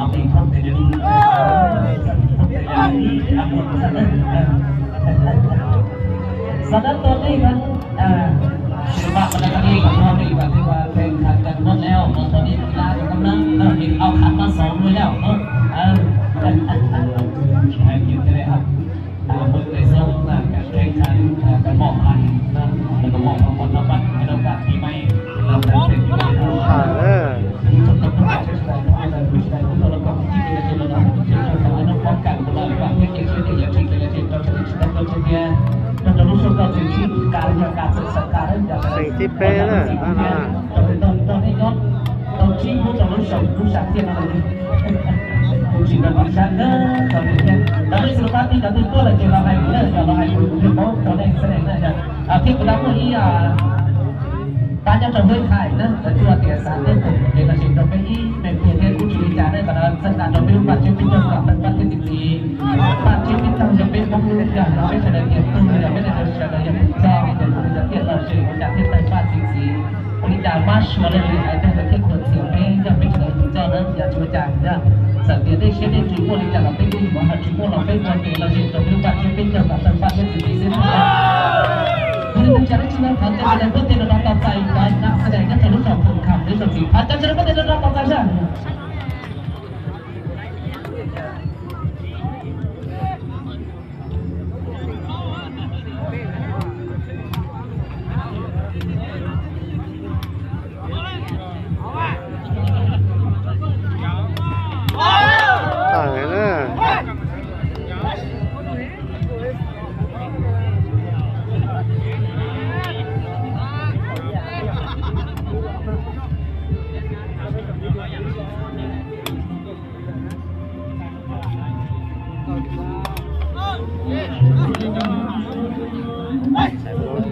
xav ua ib thoob tes li, thoob tes li, ib tes ua xav na. Xav na tua nej na, tus pab mas nej kom nej kom no nej vam thiab ua pheej khav kawg noj lawm no, tua nej ib lab rau koj na, nej au khav pab xov luaj lawm no. Hais tias tej lej hab, peb tej xoob na, kheej khav, koj moj khav na, koj moj khav moj noj pab, koj noj pab pib maij. Xeem thib peb na. Tau tsib hnub rau lub saum lub sam thiaj no. Kuv tsis nrog kuv sab kawg tau li thiab. Cov peb xwb pab tij cov twg tuaj lawm ces los hais kuv na, yog los hais kuv, kuv thiaj paub rau nej xab nees na yog. Thiab kuv tab muaj ib pab nyob rau Huab Thais na, lawv thiaj tias xav tuaj koom kev lom zem rau peb ib me pliag thiab kuj tsis ua li cas na, qhov no txhawb nqa rau peb lub paj tseb peb caug kom tawg paj thiab txi txiv. Paj tseb peb caug yog peb Hmoob lub yog no, peb sawv daws tias tug yog peb sawv daws yog tus txog tias kuv yog tias lom zem ua cas thiaj tawg paj txi txiv. Ua li cas pab suav lawm li hais tias lawv thiaj khuam txhiam peb yog peb sawv daws tus txog na, yog tsis ua cas yog. Txawm tias nej siab nej tsis muaj li cas los peb twb yuav, ho tsis muaj los peb ua kev lom zem rau peb lub paj tseb peb caug kom tawg paj thiab txi txiv xwb. Kuv li tus tsa lub tsis no thov cov sawv daws pab tej no rov tau txais cov nam xab daim nyob rau lub zos Phoom Kham lub zos txiv, thov cov sawv daws pab tej no rov tau txais sab.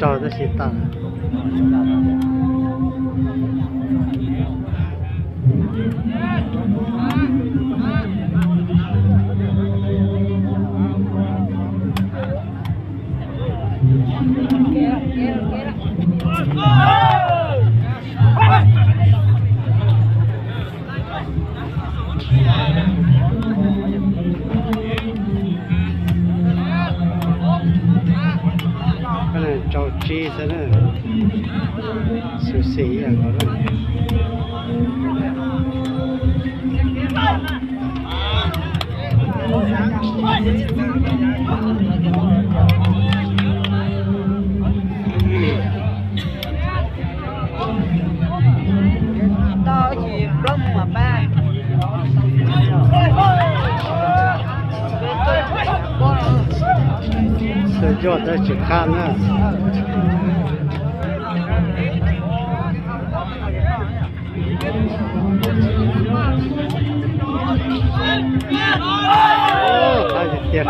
Raug tab sis tag. Rau tsib xwb na, xu xim ib yam nkaus na. Tus cuaj tab tsis khab na. Tiag.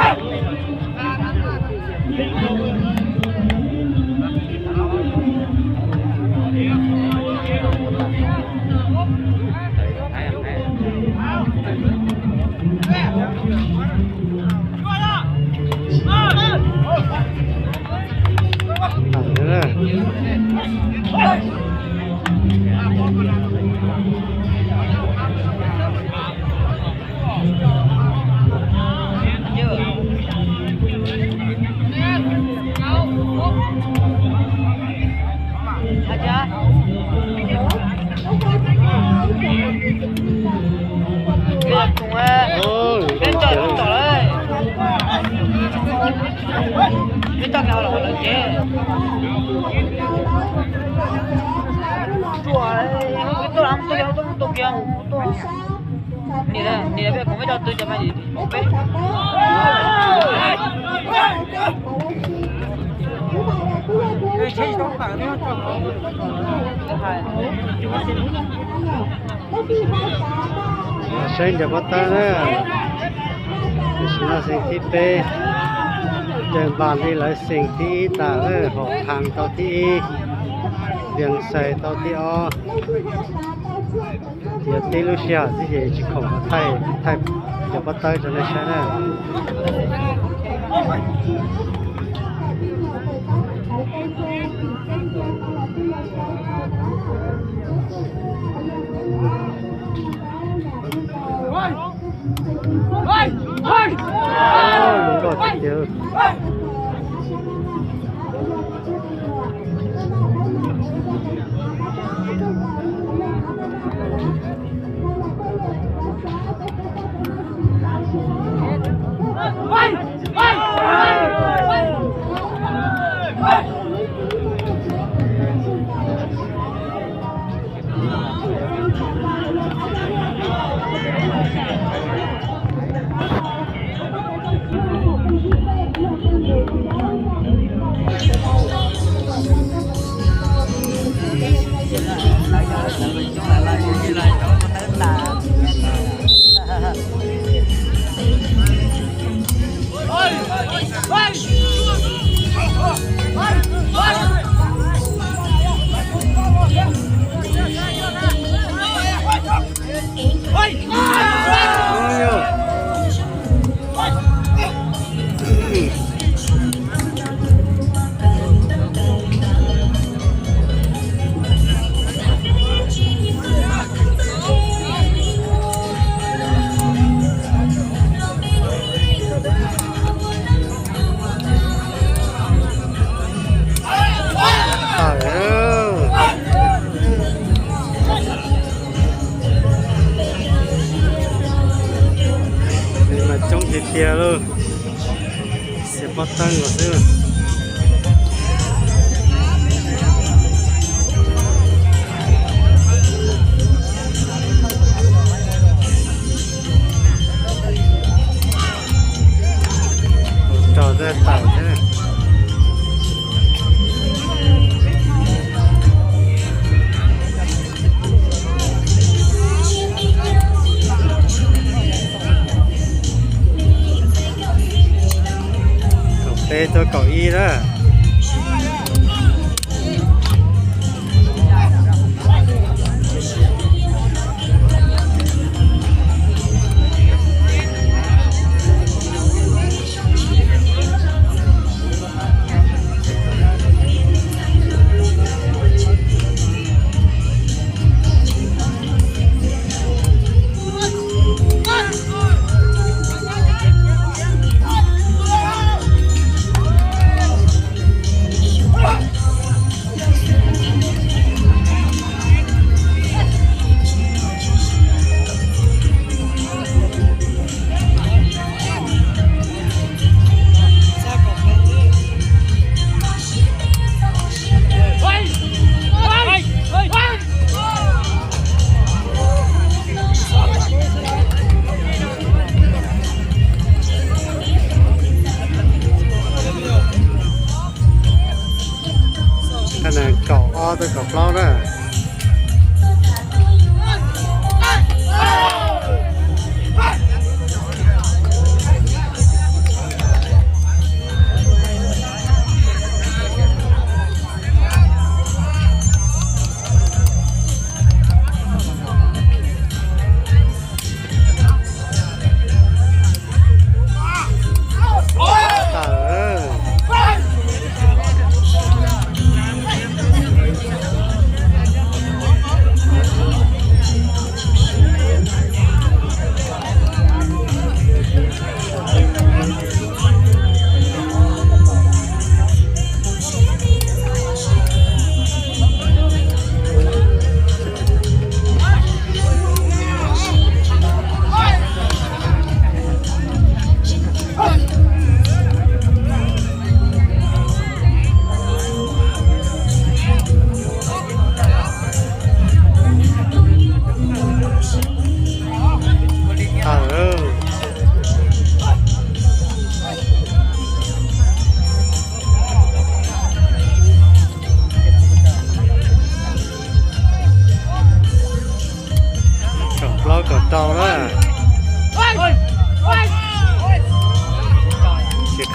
Saib ncaws pob tawb na. Tam sim no xeem thib peb, Ncaws Npas li lawv xeem thib ib tas, Hom Khas tau thib ib, Vias Xais tau thib ob. Ces tib lub sij hawm xwb ces tsis khoom thaij, thaij ncaws pob tawb rau nej saib na. Nkauj tiag tiag. Mas coob tiag tiag lauj. Xiav pob tawb nkaus xwb. Rog tawm thiab. Kaum peb tuaj kaum ib na. Kaum ob tuaj kaum plaub na.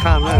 Tham na.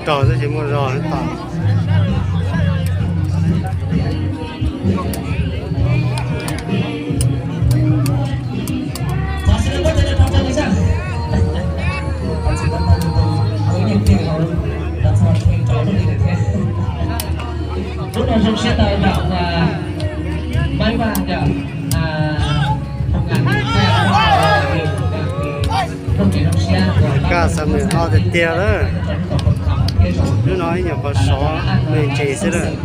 Rog twb tsis muaj zog tom. Lub no zoo siab ntau yom, Maiv Vaj yom, Kaj xav mem no tiag tiag lawm. Hnub no ib nyuag qhov sov me ntsis xwb lawm.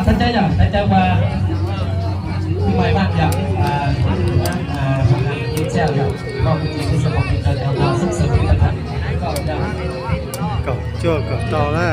Thaj chaw yog thaj chaw ua, Maiv Vaj yog, Maiv Vaj yog, kaum cuaj kaum rau na.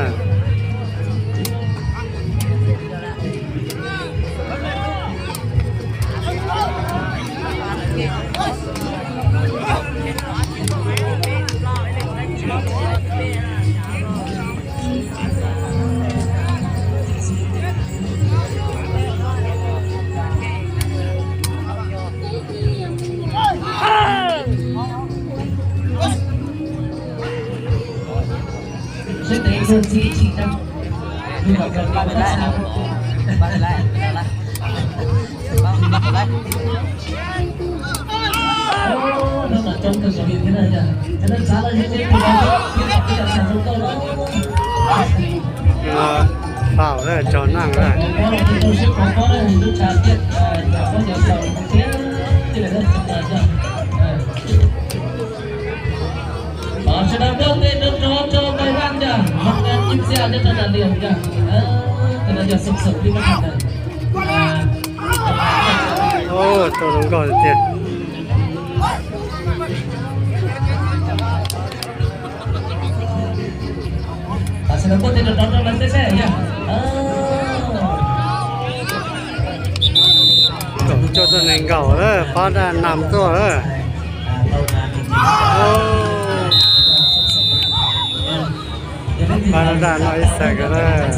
Faus na, tso naj na. Sawv daws npaj tej nrov nrov rau Maiv Vaj yog, Maiv Vaj ib txhia nyob rau nram lias yog. Tus no yog Xoo Xwm li no. Tuaj zoo nkauj tiag. Kaum cuaj tuaj nees nkaum lawm, pab daj nam tuaj lawm. Pab daj no ib xav kawg lawm.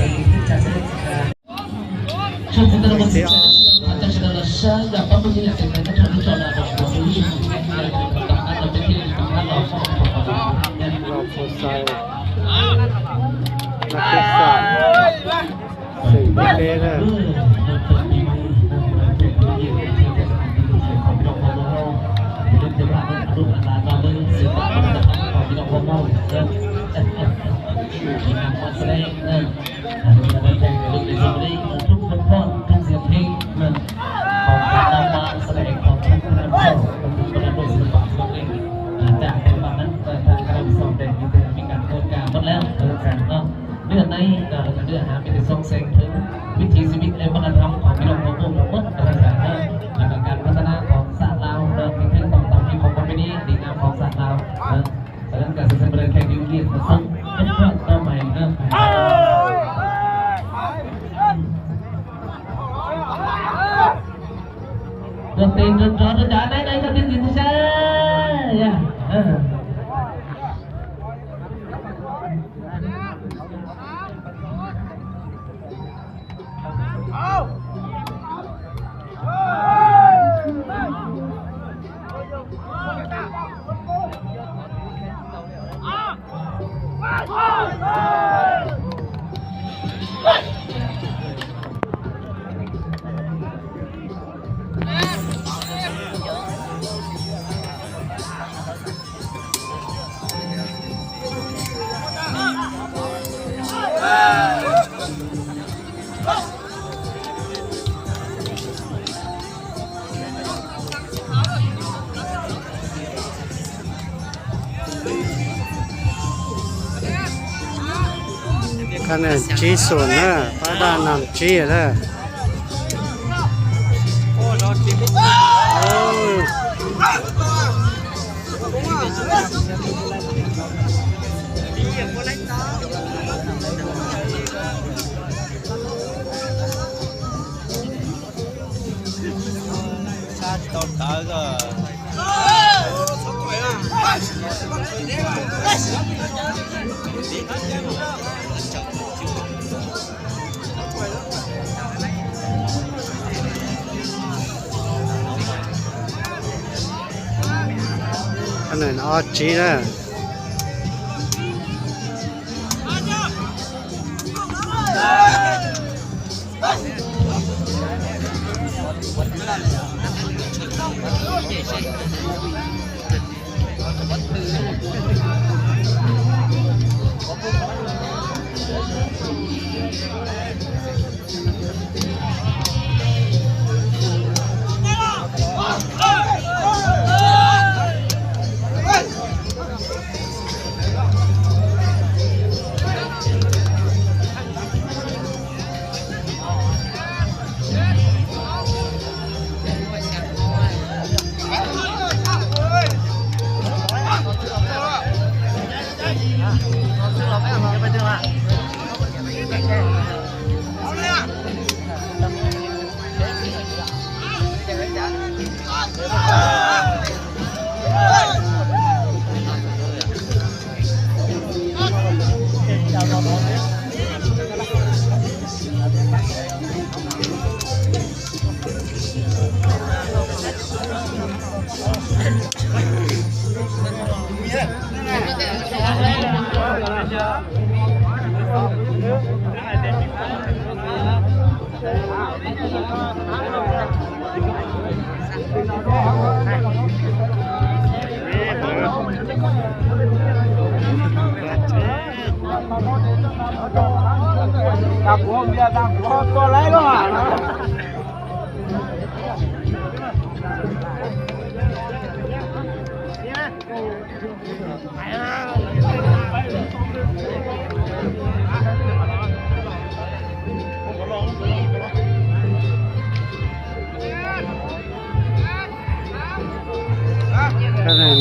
Los pus xaws, los pus xaws, xeem peb peb na. Hnub no lawv kav lwm hab peb tug soob xeeb thwv vib thib xwb vib lej pab na thab qhov vib loj qhov muaj qhov muab rau sawv daws na, las kas pab tha na qhov xam Laus no, vib thwb tau tau vib qhov muab vib nib dim na qhov xam Laus. Sawv daws kas sawv daws kheev vib vib qhov xoob, ib qhov tau mais na. Tus tes nrov nrov rau cov nai nai tau tij tis tib sab yog. Nws tsib xus na, pab daj no tsib na. Ob tsib na.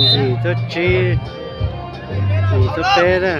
Yim txog tsib, yim txog peb na.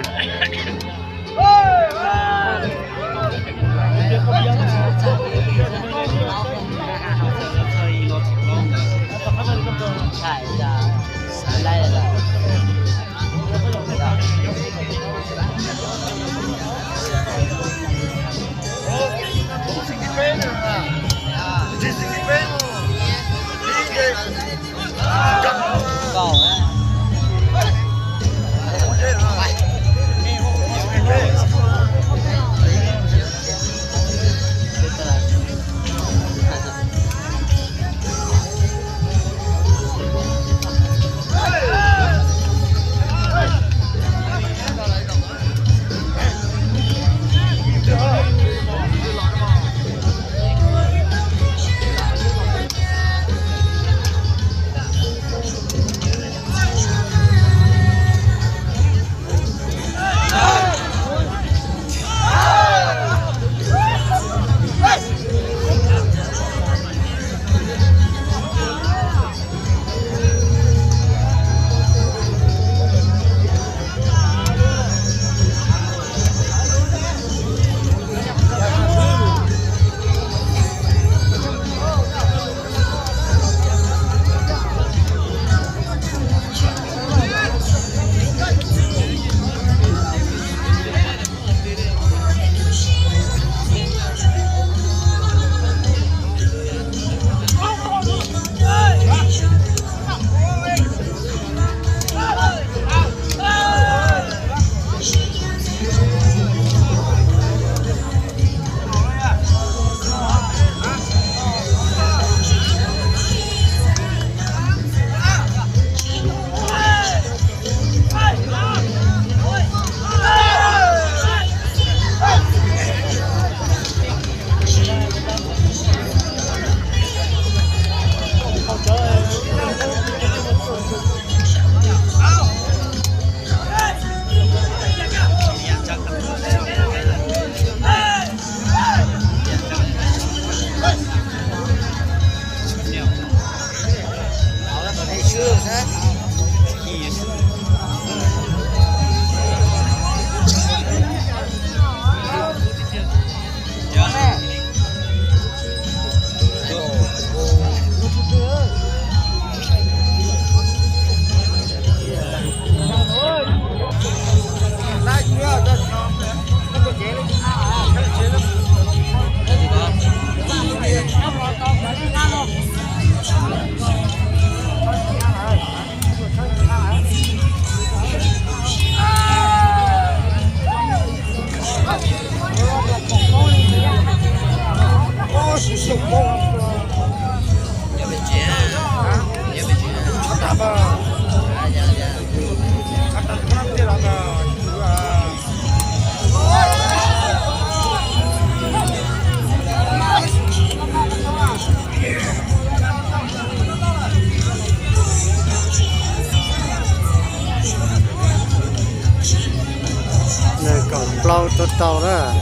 tau na.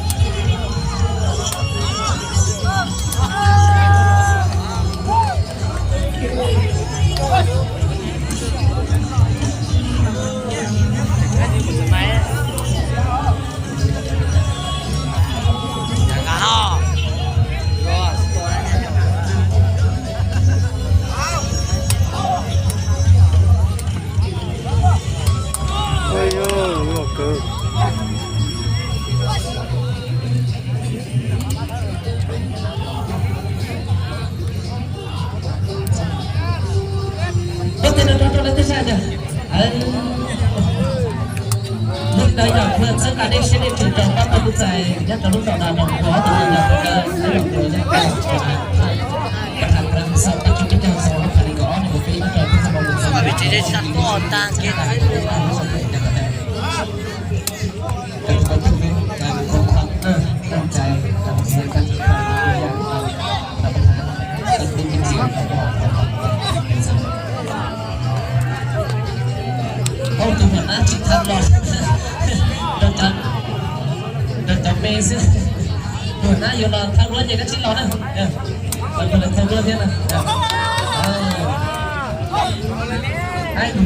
Tuaj tej no rau rau lawv tej sab na. Lub ntawd yog kuv txhawb nqa nej siab nej tsum rau pab pawg tub ntxhais nyob rau lub zos no rau kuv ob tug yog kuv lawv los kuv rau txog peb caug peb caug xaus lub phav li kaum ob nws kuv peb nyob rau peb txog pau mus txog. Tus huam nab tsis tham los, rau cov me xwb. Tus huam nab yuav los tham duab ces koj tsis los na. Tham duab thiab na. Tus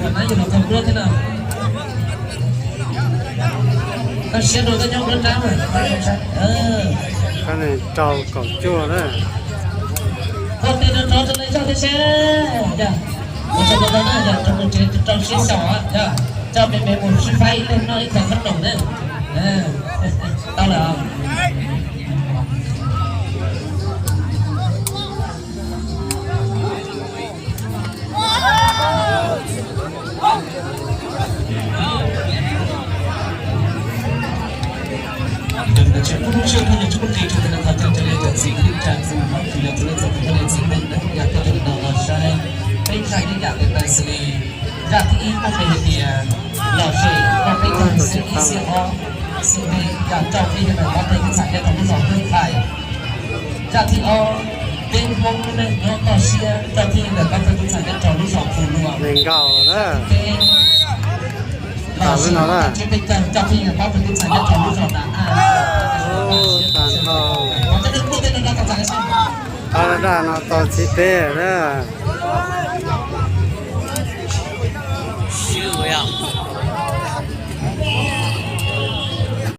huam nab yuav los tham duab thiab na. Koj siab dua koj nyob nruab nrab mas. Koj rau kaum cuaj na. Koj tej no rov rau lawv zog thiab seb. Yog, ua tsaug ntau ntau na, yog rau mus tsev rau siab xyaum, yog coj me me mus sib faib ib leeg noj ib qho khaub noom na. Tau lawm. Peb zaj ib yam li tais xwb li, zaj thib ib muaj qhia hais tias lom zem muaj peb caug xib ib xib ob, xib peb yog rau peb yog ntawm pab peb txhais nyob rau lub zos Hwj Thaiv. Zaj thib ob, peb Hmoob lub neej nyob toj siab rau peb yog ntawm pab peb txhais nyob rau lub zos Phu Luam. Zaj thib peb, lom zem muaj peb caug, rau peb yog ntawm pab peb txhais nyob rau lub zos Nas Aj. Daj no tau txhais teb na.